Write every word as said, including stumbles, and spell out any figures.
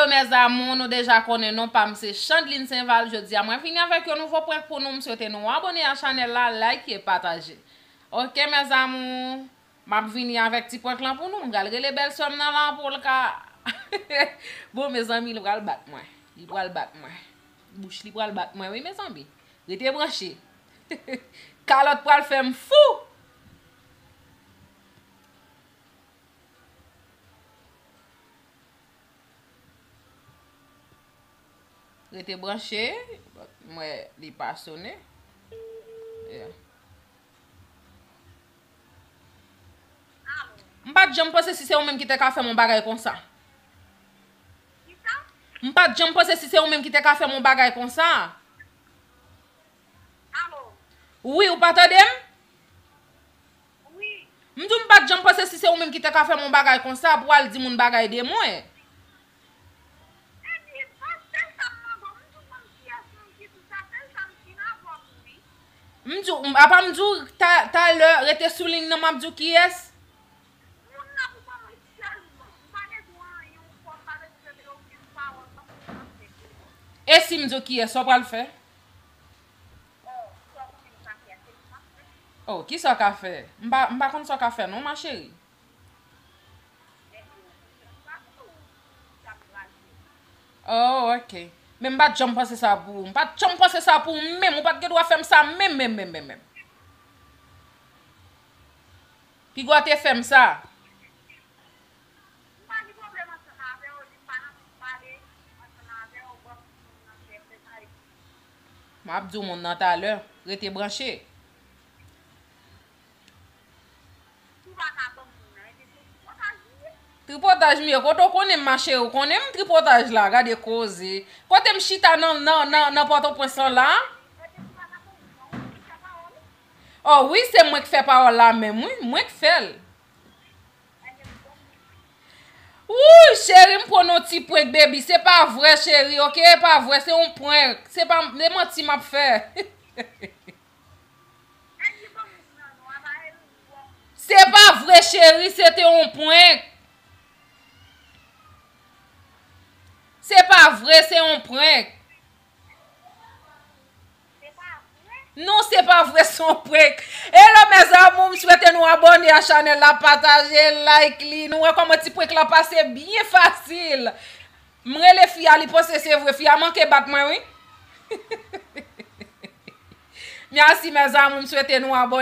Mes amours, nou deja konnen non pa m se Chandline Saint-Val. Jodi a mwen vini avèk yon nouvo prank pou nou. M swete nou abone a chanèl la, like e pataje. Ok, mes amours, m ap vini avèk ti prank lan pou nou. M pral rele bèlsè m nan lan pou l ka Bon, mezanmi, li pral bat mwen. Li pral bat mwen. Bouch li pral bat mwen, wi, mezanmi. Rete branche. Kalòt pral fè m fou. Rete branche. M wè li pa sone. Yeah. M pa t janm panse si se ou menm ki te ka fè m yon bagay konsa. M pa t janm panse si se ou menm ki te ka fè m yon bagay konsa. Wi, ou pa tande m? M di w m pa t janm panse si se ou menm ki te ka fè m yon bagay konsa pou w al di moun bagay de mwen. M di w, apa m di w ta, talè, rete sou liy nan, m ap di w kiyès. E si m di w kiyès, sa w pral fè? Oh, kisa w ka fè? M pa, m pa konn sa w ka fè non, ma chérie. Oh, ok. Men m pa t janm panse sa pou ou. M pa t janm panse sa pou ou menm. Ou pa t gen dwa fè m sa menm, menm, menm, menm, menm. Piga w te fè m sa. M ap di w moun nan talè. Rete branche. Tripotaj m ye, kote w konnen m, ma chérie, ou konnen m tripotaj la, gade koze. Kote m chita nan, nan, nan, nan Pòtoprens lan la? Oh wi, se mwen k fè pawòl la menm, wi, mwen k fè l. Wouy, cheri, m pran yon ti prank, baby. Se pa vre, cheri, ok? E pa vre, se yon prank. Se pa, se manti m ap fè. Se pa vre, cheri, se te yon prank. Se pa vre, se yon prank. Non, se pa vre, se yon prank. Hello, mes amours, m swete nou abone a chanèl la, pataje, like li. Nou wè kòman ti prank la pase byen fasil. M rele fi a, li panse se vre. Fi a manke bat mwen, wi. Mèsi, mes amours, m swete nou abone.